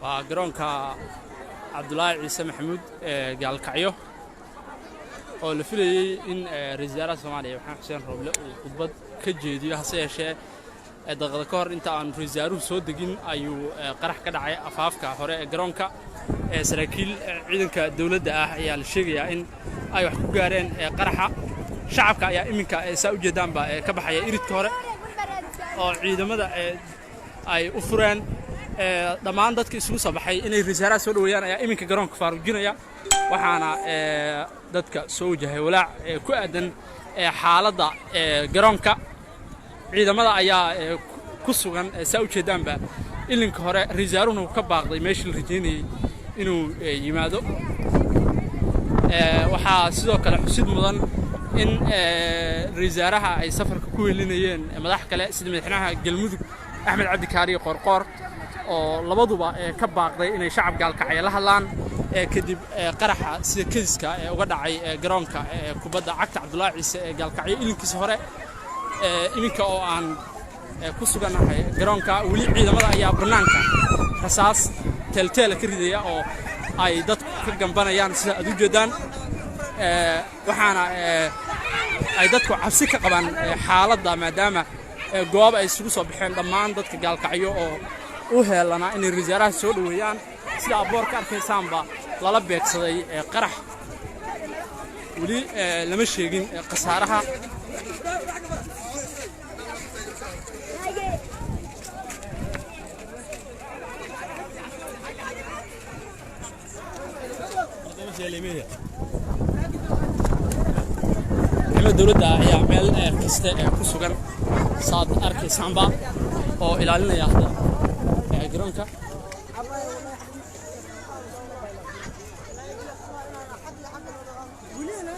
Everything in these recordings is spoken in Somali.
Waa garoonka Cabdulaahi Ciise Maxamuud ee Gaalkacyo oo la filayey in ra-iisul wasaaraha Soomaaliya Maxamed Xuseen Rooble uu khudbad ka jeediyo. Hase yeeshee, daqiiqada ka hor inta aan ra-iisul wasaaruhu soo degin ayuu qarax ka dhacay afaafka hore ee garoonka. Saraakiil ciidanka dowladda ah ayaa la sheegayaa in ay wax ku gaareen qaraxa. Shacabka ayaa iminka, saa u jeedaanba, ka baxaya iridka hore oo ciidamada ay u fureen. Dhammaan dadka isugu soo baxay inay ra-iisul wasaaraha soo dhoweeyaan ayaa iminka garoonka faaruujinaya, waxaana dadka soo wajahay walaac ku aadan xaaladda garoonka. Ciidamada ayaa ku sugan, saa u jeedaanba, ilinka hore. Ra-iisul wasaaruhuna uu ka baaqday meeshii la rajeynayey inuu yimaado. Waxaa sidoo kale xusid mudan in ra-iisul wasaaraha ay safarka ku welinayeen madax kale, sida madaxweynaha Galmudug Axmed Cabdi Kaariye Qoorqoor, oo labaduba ka baaqday inay shacab Gaalkacyo la hadlaan kadib qaraxa sida kediska ee uga dhacay garoonka kubadda cagta Cabdulaahi Ciise ee Gaalkacyo ilinkiisa hore. Iminka oo aan ku sugannahay garoonka, weli ciidamada ayaa bannaanka rasaas teelteela ka ridaya oo ay dadku ka gambanayaan, sida aad u jeedaan. Waxaana ay dadku cabsi ka qabaan xaaladda, maadaama goob ay isugu soo baxeen dhammaan dadka Gaalkacyo oo u heelanaa inay ra-iisul wasaaraha soo dhoweeyaan, sida aboor ka arkaysaanba, lala beegsaday qarax. Weli lama sheegin khasaaraha. Ciidamada dowladda ayaa meel kasta ku sugan, saad arkaysaanba, oo ilaalinaya hadda garoonka.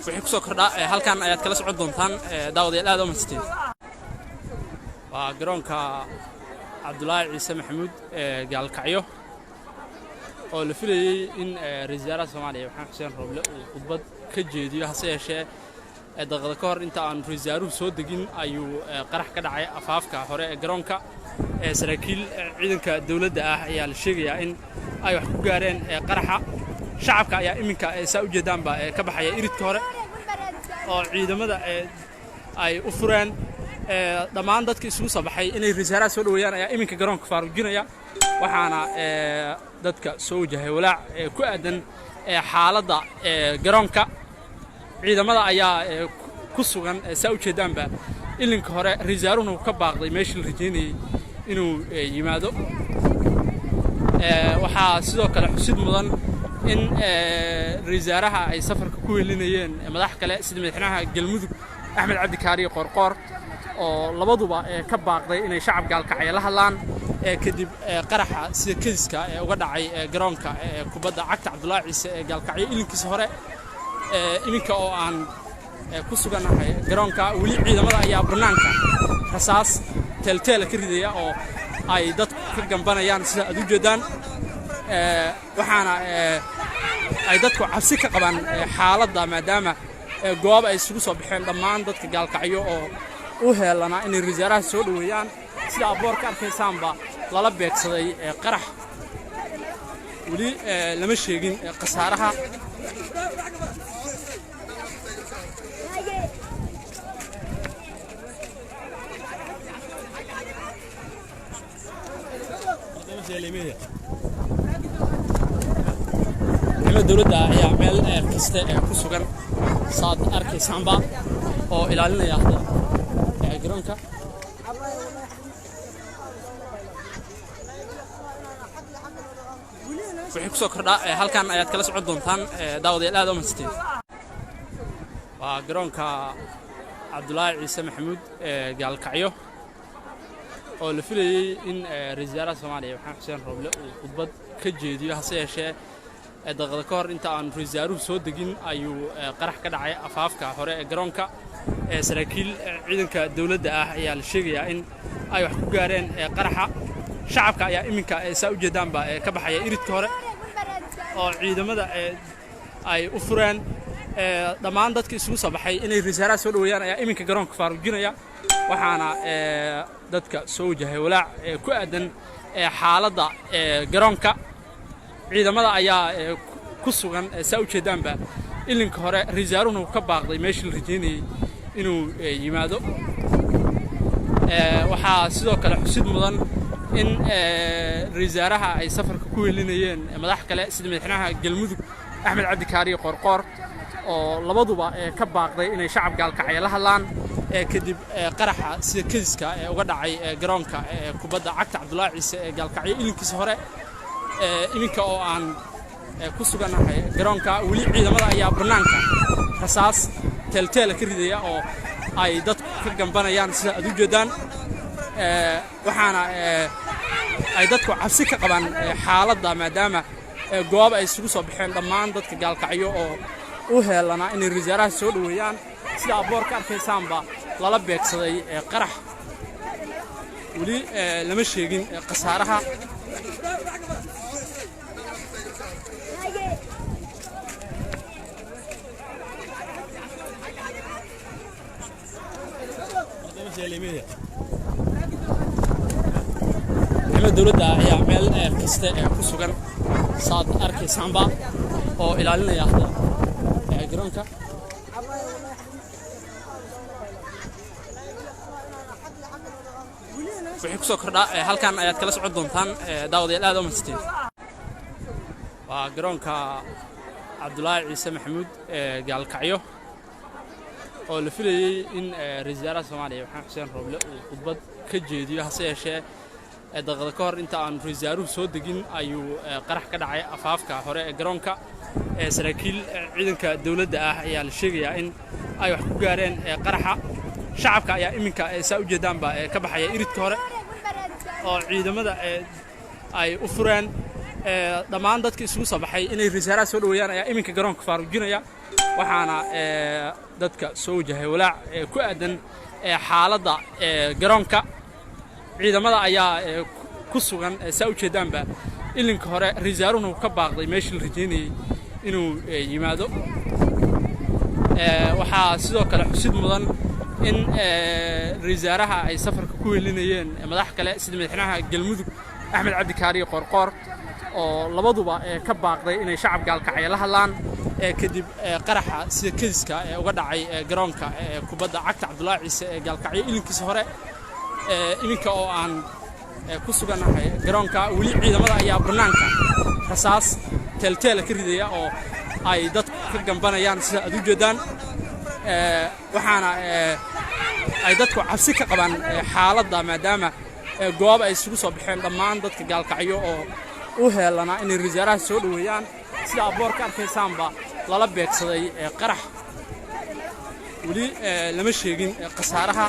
Wixii kusoo kordhaa halkan ayaad kala socon doontaan, daawadayaal. Aad u mahadsantiin. Waa garoonka Cabdulaahi Ciise Maxamuud ee Gaalkacyo oo la filayey in ra-iisul wasaaraha Soomaaliya Maxamed Xuseen Rooble uu khudbad ka jeediyo. Hase yeeshee, daqiiqada ka hor inta aan ra-iisul wasaaruhu soo degin ayuu qarax ka dhacay afaafka hore ee garoonka. Saraakiil ciidanka dowladda ah ayaa la sheegayaa in ay wax ku gaareen qaraxa. Shacabka ayaa iminka, saa u jeedaanba, ka baxaya iridka hore oo ciidamada ay u fureen. Dhammaan dadka isugu soo baxay inay ra-iisul wasaaraha soo dhoweeyaan ayaa iminka garoonka faaruujinaya, waxaana dadka soo wajahay walaac ku aadan xaaladda garoonka. Ciidamada ayaa ku sugan, saa u jeedaanba, ilinka hore. Ra-iisul wasaaruhuna uu ka baaqday meeshii la rajeynayey inuu yimaado. Waxaa sidoo kale xusid mudan in ra-iisul wasaaraha ay safarka ku welinayeen madax kale, sida madaxweynaha Galmudug Axmed Cabdi Kaariye Qoorqoor, oo labaduba ka baaqday inay shacab Gaalkacyo la hadlaan kadib qaraxa sida kediska ee uga dhacay garoonka kubadda cagta Cabdulaahi Ciise ee Gaalkacyo ilinkiisa hore. Iminka oo aan ku sugannahay garoonka, weli ciidamada ayaa bannaanka rasaas teelteela ka ridaya oo ay dadku ka gambanayaan, sida aad u jeedaan. Waxaana ay dadku cabsi ka qabaan xaaladda, maadaama goob ay isugu soo baxeen dhammaan dadka Gaalkacyo oo u heelanaa inay ra-iisul wasaaraha soo dhoweeyaan, sida aboor ka arkaysaanba, lala beegsaday qarax. Weli lama sheegin khasaaraha. Ciidamada dowladda ayaa meel kasta ku sugan, saad arkaysaanba, oo ilaalinaya hadda garoonka. Wixii kusoo kordhaa halkan ayaad kala socon doontaan, daawadayaal. Aad u mahadsantiin. Waa garoonka Cabdulaahi Ciise Maxamuud ee Gaalkacyo oo la filayey in ra-iisul wasaaraha Soomaaliya Maxamed Xuseen Rooble uu khudbad ka jeediyo. Hase yeeshee, daqiiqada ka hor inta aan ra-iisul wasaaruhu soo degin ayuu qarax ka dhacay afaafka hore ee garoonka. Saraakiil ciidanka dowladda ah ayaa la sheegayaa in ay wax ku gaareen qaraxa. Shacabka ayaa iminka, saa u jeedaanba, ka baxaya iridka hore oo ciidamada ay u fureen. Dhammaan dadka isugu soo baxay inay ra-iisul wasaaraha soo dhoweeyaan ayaa iminka garoonka faaruujinaya, waxaana dadka soo wajahay walaac ku aadan xaaladda garoonka. Ciidamada ayaa ku sugan, saa u jeedaanba, ilinka hore. Ra-iisul wasaaruhuna uu ka baaqday meeshii la rajeynayey inuu yimaado. Waxaa sidoo kale xusid mudan in ra-iisul wasaaraha ay safarka ku welinayeen madax kale, sida madaxweynaha Galmudug Axmed Cabdi Kaariye Qoorqoor, oo labaduba ka baaqday inay shacab Gaalkacyo la hadlaan kadib qaraxa sida kediska ee uga dhacay garoonka kubadda cagta Cabdullaahi Ciise ee Gaalkacyo ilinkiisa hore. Iminka oo aan ku sugannahay garoonka, weli ciidamada ayaa bannaanka rasaas teelteela ka ridaya oo ay dadku ka gambanayaan, sida aad u jeedaan. Waxaana ay dadku cabsi ka qabaan xaaladda, maadaama goob ay isugu soo baxeen dhammaan dadka Gaalkacyo oo u heelanaa inay ra-iisul wasaaraha soo dhoweeyaan, sida aboor ka arkaysaanba lala beegsaday qarax. Weli lama sheegin khasaaraha. Ciidamada dowladda ayaa meel kasta ku sugan, saad arkaysaanba, oo ilaalinaya hadda garoonka. Wixii kusoo kordhaa halkan ayaad kala socon doontaan, daawadayaal. Aad u mahadsantiin. Waa garoonka Cabdulaahi Ciise Maxamuud ee Gaalkacyo oo la filayey in ra-iisul wasaaraha Soomaaliya Maxamed Xuseen Rooble uu khudbad ka jeediyo. Hase yeeshee, daqiiqado ka hor inta aan ra-iisul wasaaruhu soo degin ayuu qarax ka dhacay afaafka hore ee garoonka. Saraakiil ciidanka dowladda ah ayaa la sheegayaa in ay wax ku gaareen qaraxa. Shacabka ayaa iminka, saa u jeedaanba, ka baxaya iridka hore oo ciidamada ay u fureen. Dhammaan dadka isugu soo baxay inay ra-iisul wasaaraha soo dhoweeyaan ayaa iminka garoonka faaruujinaya, waxaana dadka soo wajahay walaac ku aadan xaaladda garoonka. Ciidamada ayaa ku sugan, saa u jeedaanba, ilinka hore. Ra-iisul wasaaruhuna uu ka baaqday meeshii la rajeynayey inuu yimaado. Waxaa sidoo kale xusid mudan in ra-iisul wasaaraha ay safarka ku welinayeen madax kale, sida madaxweynaha Galmudug Axmed Cabdi Kaariye Qoorqoor, oo labaduba ka baaqday inay shacab Gaalkacyo la hadlaan kadib qaraxa sida kediska ee uga dhacay garoonka kubadda cagta Cabdullaahi Ciise ee Gaalkacyo ilinkiisa hore. Iminka oo aan ku sugannahay garoonka, weli ciidamada ayaa bannaanka rasaas teelteela ka ridaya oo ay dadku ka gambanayaan, sida aad u jeedaan. Waxaana ay dadku cabsi ka qabaan xaaladda, maadaama goob ay isugu soo baxeen dhammaan dadka Gaalkacyo oo u heelanaa inay ra-iisul wasaaraha soo dhoweeyaan, sida aboor ka arkaysaanba lala beegsaday qarax. Weli lama sheegin khasaaraha.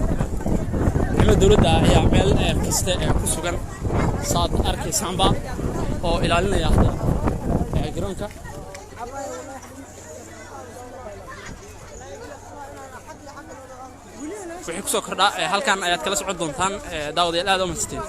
Ciidamada dowladda ayaa meel kasta ku sugan, saad arkaysaanba, oo ilaalinaya hadda garoonka. Wixii kusoo kordhaa halkan ayaad kala socon doontaan, daawadayaal. Aad u mahadsantiin.